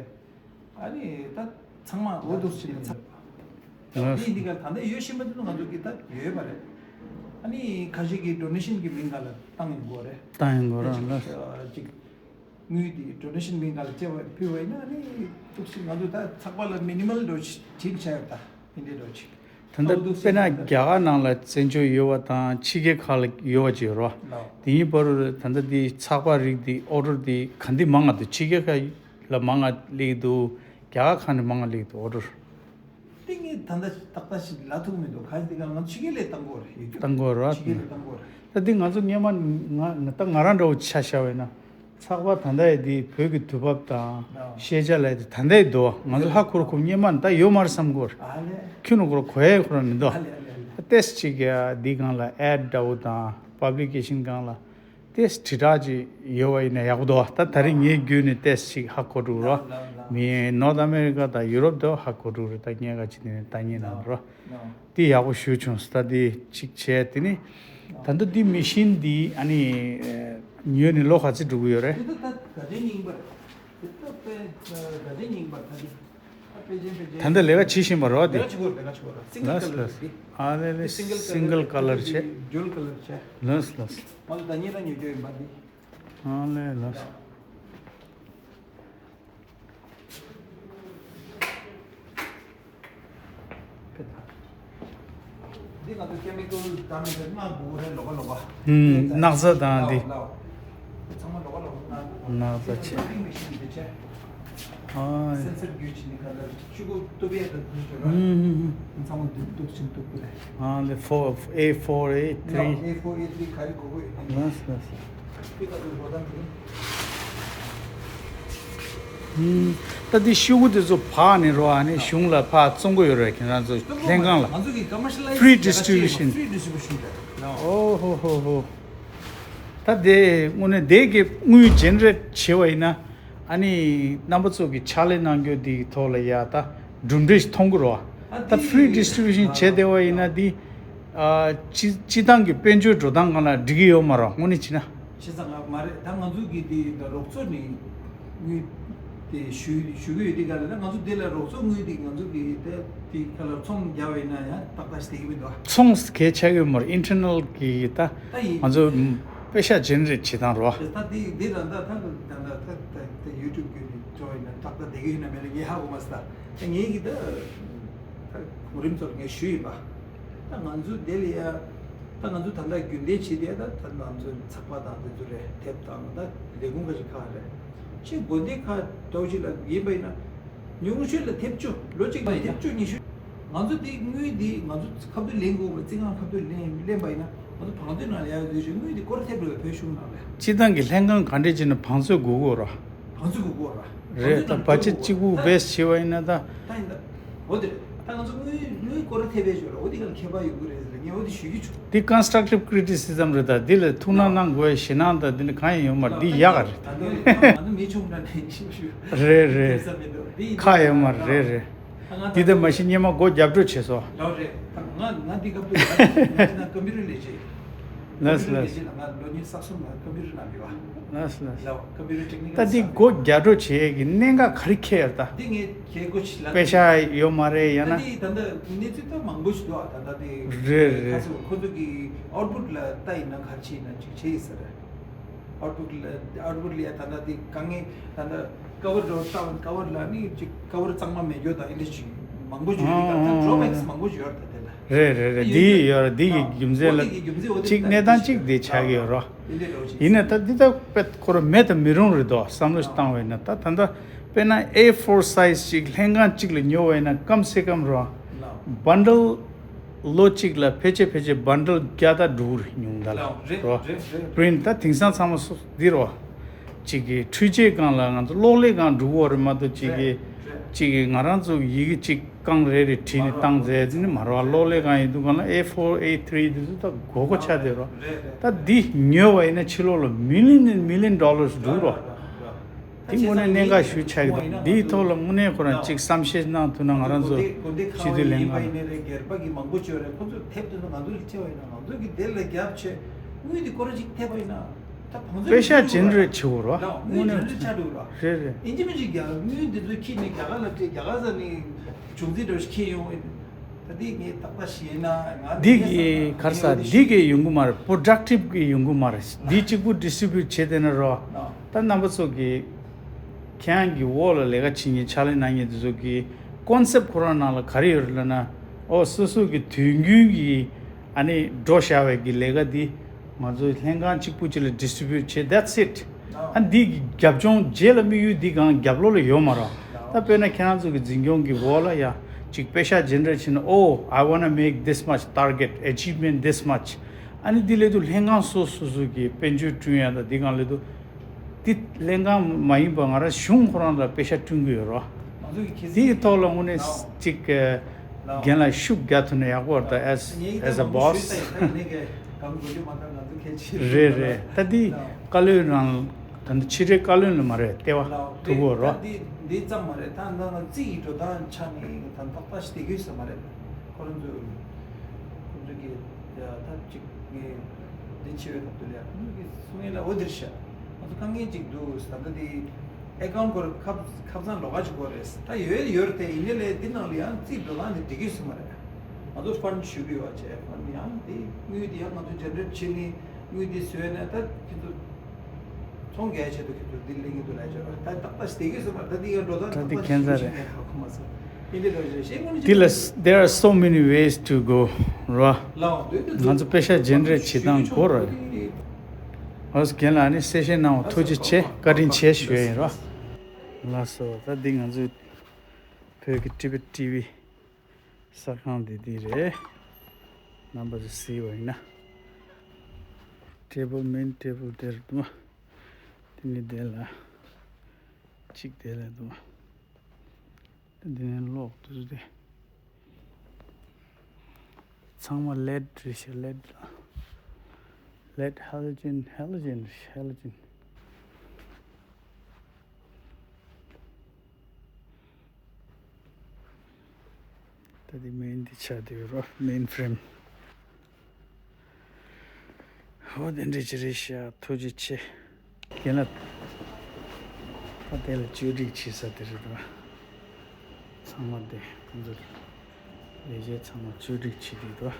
ཨ་ནི་ད་ཚང་མ་འོ་འདུག་ཕྱིན་ནས་ཚར། ལགས། དེ་འདི་ག་ད་ལྟ་ཡོད་བཞིན་པ་དེ་ཚོ་ང་ཚོ་གི་ད་ཡོད་པ་རེད། ཨ་ནི་ཁ་ཤས་ཀྱི་ཌོ་ནེ་ཤན་གྱི་མིང་ག་ལ་བཏང་ཡོང་གི་རེད། བཏང་ཡོང་གི་རེད། ལགས། ཅིག་དངུལ་དེ་ཌོ་ནེ་ཤན་མིང་ག་ལ་སྤྲད་པ་ཕུལ་བ་ཡིན་ན་ཨ་ནི་འདུག་ཕྱིན་ང་ཚོ་ད་ཚགས་པར་ལ་མི་ནི་མལ་འདྲ་བོ་ཞིག་བྲིས་བྱས་ཡོད་ད་འདི་འདྲ་འདྲ་བོ་ཅིག་ད་ལྟ་འོ་འདུག་དཔེར་ན་ཕྱིན་རྒྱ་གར་ནང་ལ་བཙན་བྱོལ་ཡོད་པ་དང་ཕྱི་རྒྱལ་ཁག་ལ་ཡོད་པ་ཅིག་ཡོད་རེད་བ། ལགས། དེ་གཉིས་བར་དུ་ད་ལྟ་འདི་ཚགས་པར་རིགས་འདི་ཨོ་ཌར་འདི་ག་འདི་མང་ང་འདུག་ཕྱི་རྒྱལ་ཁག་ལ་མང་ང་སླེབས་འདུག་རྒྱ་གར་ཁག་ནས་མང་ང་སླེབས་འདུག་ཨོ་ཌར། ཏིང་ངེ་ད་ལྟ་ཏག་ཏག་ཞིག་ལབ་ཐུབ་མི་འདུག་ག་ཅི་ག་ང་ཕྱི་རྒྱལ་ལས་བཏང་གི་ཡོད་རེད། བཏང་གི་ཡོད་རེད། ཕྱི་རྒྱལ་ལས་བཏང་གི་ཡོད་རེད། ད་འདི་ང་ཚོ་སྔོན་མ་ང་ད་ང་རང་འདྲ་བོ་ཆ་བཞག་པ་ཡིན་ན་ཚགས་པར་ད་ལྟ་ཡི་འདི་བོད་ཀྱི་དུས་བབ་དང་ཤེས་བྱ་ལ་ཡི་ད་ལྟ་ཡི་འདུག་ང་ཚོ་ཧ་གོ་ར་གོ་སྔོན་མ་ད་ཡོད་མ་རེད་བསམ་གི་ཡོད་རེད། ཨ་ལས། ཁྱོན་ནས་གོ་ར་གོ་ཡ་གོ་ར་མི་འདུག་ཨ་ལས་ཨ་ལས་ཨ་ལས། ཏེས་ཅིག་ཡ་འདི་སྒང་ལ་ཨེཌ་འདྲ་བོ་དང་པབ་ལི་ཀེ་ཤན་སྒང་ལ། ཏེས་དྲིལ་བསྒྲགས་ཅིག་ཡོད་པ་ཡིན་ན་ཡག་པོ་འདུག་ད་ད་རིང་ངའི་བརྒྱུད་ནས་ཏེས་ཅིག་ཧ་གོ་འགྲོ་རོགས། ལགས་ལགས་ལགས། མི་ནོར་ཐ་ཨ་མེ་རི་ཀ་དང་ཡུ་རོབ་དུ་ཧ་གོ་འགྲོ་རེད། ད་ངས་ག་ཅིག་ནས་ལྟ་ཉན་ནང་རོགས། ལགས། དེ་ཡག་པོ་ཞུ་བྱུང་། ད་དེ་གཅིག་བྱས་དེ་ནི་ད་ལྟ་འདི་མེ་ཤིན་འདི་ཨ་ནི་ཉོས་ནས་ལོ་ག་ཚོད་འགྲོ་གི་ཡོད་རེད། དེ་ད་ད་ག་ཚོད་རྙིང་པ་རེད། དེ་ད་དཔེ་ག་ཚོད་རྙིང་པ་ད་དེ། ད་ལྟ་ལས་ཀ་བྱེད་བཞིན་པ་རེད་བ་དེ། ལས་ཀ་བྱེད་དགོས་རེད། ལས་ཀ་བྱེད་དགོས་རེད། སིང་གལ་ལགས་ཀ་ལར་ལགས། དེ། ཨ་ལས་ལས། སིང་གལ་ཀ་ལར་བྱས། ཌུ་ཨལ་ཀ་ལར་བྱས། ལགས་ལགས། མ་གཏོགས་ད་ཉིན་རང་ཉོ་རྒྱུ་ཡིན་པ་འདི། ཨ་ལས་ལགས། འདི་ང་ཚོ་ཀེ་མི་ཀལ་དང་མི་དེ་མ་དགོས་རེད། ལོགས་ཀ་ལོགས་ཀ། ཧུམ། སྣག་ཚ་དང་འདི། ལགས་ལགས། ཚང་མ་ལོགས་ཀ་ལོགས་ཀ། སྣག་ཚ་ཆེ། འདི་མེ་ཤིན་འདི་ཆེ། ཨ། སེན་སར་བརྒྱུད་ཕྱིན་ནས་ག་ལ་ཆུ་ཁོལ་གཏུབ་ཡས་དང་དུ་ཅོ་ར། ཧུམ་ཧུམ་ཧུམ། ཚང་མ་འདི་གཏུབ་ཕྱིན་གཏུབ་དགོས་རེད། ཨ་འདི་ཕོར། ཨེ་ཕོར་ཨེ་ཐི་རི། ལགས། ཨེ་ཕོར་ཨེ་ཐི་རི་ག་རེ་དགོས་དགོས་ཡོད་ན། ལགས་ལགས། འདི་ག་ཚོད་འགྲོ་སྟངས་འདི། ད་འདི་ཤོག་གུ་དེ་ཚོ་ཕར་ནས་རོ། ཨ་ནི་གཞུང་ལ་ཕར་བཙོང་གི་ཡོད་རེད། ཁྱེད་རང་ཚོ་ལྷན་ཁང་ལ། Free distribution. Free distribution. ཨོ་ཧོ་ཧོ་ཧོ། ད་དེ་དངོས་གནས་དེ་གི་དངུལ་ཇེ་ནེ་རེཊ་བྱེད་པ་ཡིན་ན། ཨ་ནི་རྣམ་པ་ཚོ་གི་ཕྱག་ལས་གནང་རྒྱུ་དེ་གི་ཐོག་ལ་ཡ་ད་གྲུབ་འབྲས་ཤིག་མཐོང་གི་རོ། ད་free distribution བྱས་བསྡད་པ་ཡིན་ན་འདི། ཨ། སྤྱི་སྤྱི་བཏང་གི་དཔལ་འབྱོར་འགྲོ་སྟངས་སྒང་ལ་འགྲིག་གི་ཡོད་མ་རེད། དངོས་གནས་བྱས་ན། བྱས་ཙང་ང་མ་རེད། ད་ང་ཚོ་གི་དེ་ད་རོགས་ཚོགས་ནས་དངུལ་དེ་ཞུ་ཞུ་གི་ཡོད། དེ་ག་ལ་ད་ང་ཚོ་དེ་ལ་རོགས་ཚོགས་དངུལ་དེ་ང་ཚོ་གི་དེ་དེ་ག་ལ་ཚོང་རྒྱག་པ་ཡིན་ན་ཡང་ཏག་ཏག་ཞིག་བསྡད་ཀྱི་མི་འདུག་ཨ། ཚོང་གལ་ཆགས་ཀྱི་ཡོད་མ་རེད། ཨིན་ཊར་ནལ་གི་ད་ད་ཡིན། ང་ཚོ་ཨུམ་པེ་ཤ་ཇེ་ནེ་རེཊ་བྱེད་སྟངས་རོ། ད་དེ་དེ་ད་ད་ད་ད་ད་ད་ཡུ་ཊུབ་བརྒྱུད་ནས་འགྲོ་བ་ཡིན་ན་ཏག་ཏག་བསྡད་ཀྱི་ཡོད་ན་མེད་ན་ངས་ཧ་གོ་མ་སོང་། ད་ངས་གི་ད་ད་གོ་རིམ་ཚོར་ངས་ཞུས་ཡིན་པ། ད་ང་ཚོ་དེ་ལ་ཡ། ད་ང་ཚོ་ད་ལྟ་རྒྱུན་ལྡན་བྱེད་དེ་ད་ད་ང་ཚོ་ཚགས་པར་དང་དེ་ཚོ་རེད། དེབ་དང་ད་ལས་ཁུངས་ཁ་ཤས་ཁག་རེད། ཅིག་དགོན་སྡེ་ཁག་འདྲ་བོ་ཅིག་ལ་ཡིན་པ་ཡིན་ན། ཉུང་ཤོས་ལ་དེབ་བཅུ། ལོ་གཅིག་ལ་དེབ་བཅུ་ཉི་ཤུ། ང་ཚོ་དེ་དངུལ་དེ་ང་ཚོ་ཁ་ཐུག་ལེན་དགོས་པ། རྩིས་ཁང་ཁ་ཐུག་ལེན་ལེན་པ་ཡིན་ན་ང་ཚོ་བང་མཛོད་ནང་ལ་ཡར་ཡོད་དུས་དངུལ་དེ་སྐོར་ཐེབས་འགྲོ་བའི་བོད་གཞུང་ནང་ལ། སྤྱི་བཏང་གི་ལྷན་ཁང་ག་འདྲས་བྱས་ན་བང་མཛོད་དགོས་ཀྱི་ཡོད་རེད། བང་མཛོད་དགོས་ཀྱི་ཡོད་རེད། རེད། ད་བང་མཛོད་བ་ཇེཊ་གཅིག་པུ་ད་བེ་སི་བྱས་པ་ཡིན་ན་ད། ད་ཡིན་ད། འོ་དེ་རེད། ད་ང་ཚོ་དངུལ་དངུལ་སྐོར་ཐེབས་པའི་ཞོར་ལ་འོ་དེ་ག་ལ་ཁྱད་པར་ཡོང་གི་རེད་ཟེར་ངས་འོ་དེ་ཞུ་རྒྱུ་བྱུང་། འདི་ཀོན་སི་ཊྲག་ཊིབ་ཀི་རི་ཊི་སི་ཛམ་རེད། ད་འདི་ལ་ཐུགས་སྣང་གནང་དགོས། ཞེད་སྣང་དང་འདི་ནི་གང་ཡང་ཡོད་མ་རེད། འདི་ཡག་ག་རེད། ད་ང་ཚོ་མི་ཆུང་འདྲ་ནས་ཞུ་ཞུ། རེད་རེད། ཐེབས་ས་མི་འདུག་འདི་ཁག་ཡོད་མ་རེད། རེད་རེད། ད་ང་འདི་ད་མ་གཞི་སྙེ་མ་སྒོ་རྒྱབ་འགྲོ་བྱས་སོ། ལོ་རེད། ད་ང་ང་འདི་སྐབས་དུས་ང་ང་ཅི་ན་ཀམ་པུ་ཊར་ལས་བྱེད། ལགས་སོ་ལགས་སོ། ལགས་སོ་ལགས་སོ། ད་འདི་སྒོ་རྒྱག་འགྲོ་བྱེད་ཀྱི་གནད་འགག་ག་རེ་འཁེལ་ཡོད་ད། པེ་ཤ་ཡོད་མ་རེད། ཡང་ན། རེད་རེད། མང་པོ་ཞིག་ཡོད་རེད། ད་ད་ཀྲོ་བེག་སི་མང་པོ་ཞིག་ཡོད་རེད་ད་དེ་ལ། རེད་རེད་རེད། འདི་ཡོད་རེད། འདི་ཡི་རྒྱུ་མཚན་ལ་གཅིག་གནས་སྟངས་གཅིག་དེ་ཆགས་ཀྱི་ཡོད་རོ། ཡིན་ན་ད་འདི་ད་དཔེ་ཁོ་རང་མེད་དུ་མི་རུང་རེད་དོ། བསམ་བློ་ཞིག་བཏང་བས་ན་ད་ད་ད་དཔེར་ན་ཨེ་ཕོར་སའི་ཛི་ཅིག་ལྷན་ཁང་གཅིག་ལ་ཉོ་བས་ན་ཀམ་སེ་ཀམ་རོ། བན་ཌལ་ལོ་གཅིག་ལ་ཕལ་ཆེར་ཕལ་ཆེར་བན་ཌལ་བརྒྱ་དང་དྲུག་རེ་ཉུང་མཐའ་ལ་རོ། པི་རིན་ཊི་ད་དེང་སང་ཚང་མ་སོ་འདི་རོ། གཅིག་གི་འཕྲུལ་ཆས་སྒང་ལ་ང་ཚོ་གློག་ཀླད་སྒང་འགྲོ་གི་ཡོད་རེད་མ་གཏོགས་གཅིག་གི་གཅིག་གི་ང་རང་ཚོ་ཡི་གེ་གཅིག་རྐང་རེ་རེ་བྲིས་ནས་བཏང་མཛད་ནི་མ་རེད་བ། གློག་ཀླད་སྒང་ཡིན་དུས་སྒང་ལ་ཨེ་ཕོར་ཨེ་ཐི་རི་འདི་ཚོ་ད་དགོས་མཁོ་ཆགས་བསྡད་རོ། ད་འདི་ཉོས་པ་ཡིན་ན་ཕྱི་ལོགས་ལ་million and million dollars འགྲོ་རོ། འདི་དངོས་གནས་གནད་འགག་ཞེ་པོ་ཆགས་ཀྱི་འདུག་འདིའི་ཐོག་ལ་དངོས་གནས་ཁོ་རང་གཅིག་བསམ་ཤེས་གནང་ཐུབ་ན། ང་རང་ཚོ་སྤྱི་འཐུས་ལྷན་ཁང་ལ། སྒེར་པ་གི་མང་པོ་བྱོས་རེད། ཁོ་ཚོ་ཐེབས་དུས་ང་ཚོ་ལ་ཁྲེལ་བ་ཡིན་ན་ང་ཚོ་གི་དེ་ལ་རྒྱབ་ཆེ་དངུལ་འདི་སྐོར་ཅིག་ཐེབས་པ་ཡིན་ན། ད་བང་མཛོད་པེ་ཤ་ཇེ་ནེ་རེཊ་བྱེད་དགོས་རོ། དངོས་གནས་ཆགས་འགྲོ་རོ། རེད་རེད། ཡིན་གཅིག་མིན་གཅིག་རྒྱ་དངུལ་འདི་ཚོ་ཁྱེར་ནས་རྒྱ་གར་ལ་སྤྲད། རྒྱ་གར་ས་ནས་བྱུང་འཛིན་འདྲ་བོ་ཞིག་ཁྱེར་ཡོང་། ད་འདི་ངས་ཏག་ཏག་ཤེས་ན་ང་འདི་གི་ག་རེ་ཟ། འདི་གི་ཡོང་གི་མ་རེད། པོ་རོ་ཌག་ཊིབ་གི་ཡོང་གི་མ་རེད། འདི་གཅིག་པུ་ཌི་སི་ཊི་རི་བིའུ་ཊི་བྱེད་བསྡད་ན་རོ། ད་རྣམ་པ་ཚོ་གི་ཁྱེད་རང་གི་འོག་ལ་ལས་ཀ་བྱེད་མཁན་ཕྱག་ལས་གནང་མཁན་དེ་ཚོ་གི་ཀོན་སེབ་ཁོ་རང་ནང་ལ་ག་རེ་ཡོད་རེད་ལབ་ན། ཨོ་སོ་སོ་གི་དུས་རྒྱུན་གྱི་ཨ་ནི་འགྲོ་བཞག་པའི་གི་ལས་ཀ་འདི་ང་ཚོའི་ལྷན་ཁང་གཅིག་པུ་གཅིག་ལ་ཌི་སི་ཊི་རི་བིའུ་ཊི་བྱེད། that's it. ཨ་འདི་གི་རྒྱབ་ལྗོངས་རྗེས་ལ་དམིགས་ཡུལ་འདི་གང་རྒྱབ་ལོགས་ལ་ཡོད་མ་རེད། ད་དཔེར་ན་ཁྱེད་རང་ཚོ་གི་འཛིན་སྐྱོང་གི་འོག་ལ་ཡ་གཅིག་པེ་ཤ་ཇེ་ནེ་རེཊ་བྱས་ན། oh, I wanna make this much target, achievement this much. ཨ་ནི་འདི་སླེབས་དུས་ལྷན་ཁང་སོ་སོ་སོ་གི་དཔལ་འབྱོར་བསྐྲུན་ཡ་དང་འདི་གང་སླེབས་དུས། འདི་ལྷན་ཁང་མ་ཡིན་པ་ང་རང་གཞུང་ཁོ་རང་ལ་པེ་ཤ་བསྐྲུན་གི་ཡོད་རོ། ང་ཚོ་གི་ཁྱེད་འདིའི་ཚོ་ཐོག་ལ་དངོས་གནས་ལའོ་གཅིག་ལའོ་རྒན་ལགས་ཤུགས་རྒྱག་ཐུབ་ན་ཡག་པོ་རེད་ད། as as a boss. རེད་རེད། ད་འདི་བཀའ་བློན་རང་ད་འདི་ཕྱི་དྲིལ་བཀའ་བློན་ལ་མ་རེད། ལྟེ་བ་ཐུག་གོ་རོ། འདི་འདི་ཙམ་མ་རེད། ད་ང་རྩིས་ཀྱི་འགྲོ་སྟངས་ཆ་ནས་ད་ཏག་ཏག་ཞིག་བསྡད་ཀྱི་ཡོད་ས་མ་རེད། ཁོ་རང་ཚོ་ཁོ་ཚོ་གི་ད་གཅིག་ངས་འདི་ཆེ་བའི་ཐོག་ཏུ་ལས་ཁོ་ཚོ་གི་གསུང་ཡས་ལ་འོ་འདིར་ཤ། ང་ཚོ་དཀའ་ངལ་ཅིག་འདུག་ད་ལྟ་དེ་ཨེ་ཀའུན་ཊི་སྐོར་ཁབ་ཁབ་ཚང་ལོགས་ཀ་ཅིག་དགོས་རེད། ད་ཡོད་ཡོད་རེད་དེ། ཡིན་ནའི་ལས་འདི་ནང་ལ་ཡང་རྩིས་འགྲོ་སྟངས་དེ་འགྲིག་གི་ཡོད་ས་མ་རེད། ང་ཚོ་ཕན་ཌི་ཞུ་གི་ཡོད་བྱས། ཕན་ཌི་ཡང་དེ་དངུལ་དེ་ཡང་ང་ཚོ་ཇེ་ནེ་རེཊ་བྱེད་ནི་དངུལ་དེ་བཟོས་ནས་ད་ཁྱེད་ཚོ་ཚོང་རྒྱག་ཆེད་དུ་ཁྱེད་ཚོ་འདི་ལེན་གི་འདུག་ལབ་བྱས་པ། ད་ཏག་ཏག་ཞིག་བསྡད་ཀྱི་ཡོད་ས་མ་རེད། ད་འདི་ཡང་འགྲོ་སྟངས་ད་འདི་ཁྱད་མཚར་རེད། ཧ་གོ་མ་སོང་། འདི་ལ་there are so many ways to go ར། ང་ཚོ་པེ་ཤ་ཇེ་ནེ་རེཊ་བྱེད་སྟངས་དགོས་ར། ཨོ་རྒན་ལགས་ནི་གསལ་བཤད་གནང་བ་ཐུགས་རྗེ་ཆེ། བཀའ་དྲིན་ཆེ་ཞུ་ཡ་ཡིན་ར། ལགས་སོ། ད་འདི་ང་ཚོའི་བོད་ཀྱི་ཊི་བེཊ་ཊི་ཝི་གསར་ཁང་འདི་འདི་རེད། རྣམ་པ་ཚོ་གཟིགས་པ་ཡིན་ན། ཊེ་བལ་མེན་ཊེ་བལ་དེར་འདུག་མ། དེ་ནི་དེ་ལ། གཅིག་དེ་ལས་འདུག་འདི་ནས་གློག་དུས་དེ། ཚང་མ་ལེཌ་རེད་ཤག་ལེཌ། ལེཌ་ཧ་ལོ་ཇན། ཧ་ལོ་ཇན་རེད། ཧ་ལོ་ཇན། ད་དེ་མེན་འདི་ཆགས་བསྡད་ཡོད་རོ། མེན་ཕྲེམ། ཧོ་དེ་འདྲ་ཅིག་རེད་ཤག་ཐུགས་རྗེ་ཆེ། རྒན་ལགས། ད་དེ་ལ་བཅོས་སྒྲིག་བྱེད་ས་དེ་རེད་དོ། ཚང་མ་དེ་ཁོང་ཚོ་ལས་བྱེད་ཚང་མ་བཅོས་སྒྲིག་བྱེད་དེ་དོ།